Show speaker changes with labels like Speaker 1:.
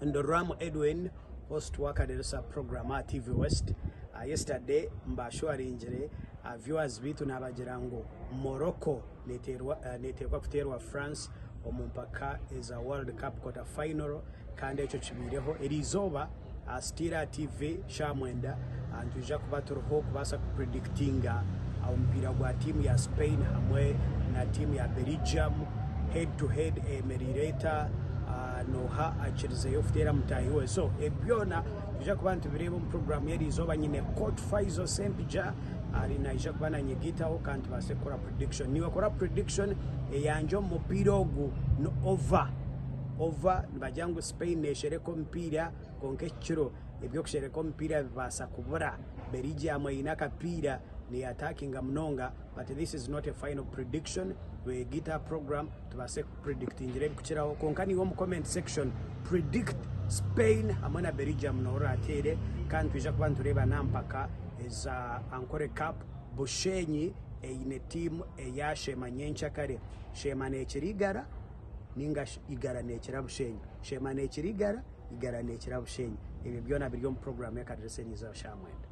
Speaker 1: Ndorwamu Edwin, host wa Akadirisa program aha TV West. Yesterday mbashuwaringire viewers baitu nabagira ngu Morocco neteekwa kuteerwa France omu mpaka eza World Cup quarter final kandi ekyo kibaireho. Eriizooba still aha TV shaaha mwenda nitwija kuba turiho kubaasa ku predictinga omupiira gwa tiimu ya Spain hamwe na tiimu ya Belgium head to head eyemereire eta, nooha akirizeyo kuteera mutaahi we. So ebi byona nitwija kuba nitubireeba omu puroguraamu y'eriizooba. Nyine Coach Faizo Ssempijja ari naija kuba nanyegaitaho kandi tubaase kukora prediction. Niiwe kora prediction eyangye omu mupiira ogu ni over. Over nibagira ngu Spain neeshereka omupiira kwonka eki kiro eby'okushereka omupiira bibaasa kubura. Belgium eine akapiira neeyataakinga munonga but this is not a final prediction. Weegaite aha program tubaase kupredictingira ebirikukiraho kwonka naiwe omu comment section predict Spain hamwe na Belgium nooha oraateere kandi nitwija kuba nitureeba n'aha mpaka eza Ankole Cup. Bushenyi eine tiimu eya Sheema nyenkyakare. Sheema neekira Igara ninga shi Igara neekira Bushenyi. Sheema neekira Igara, Igara neekira Bushenyi. Ebyo byona biri omu puroguraamu y'Akadirisa eriizooba shaaha mwenda.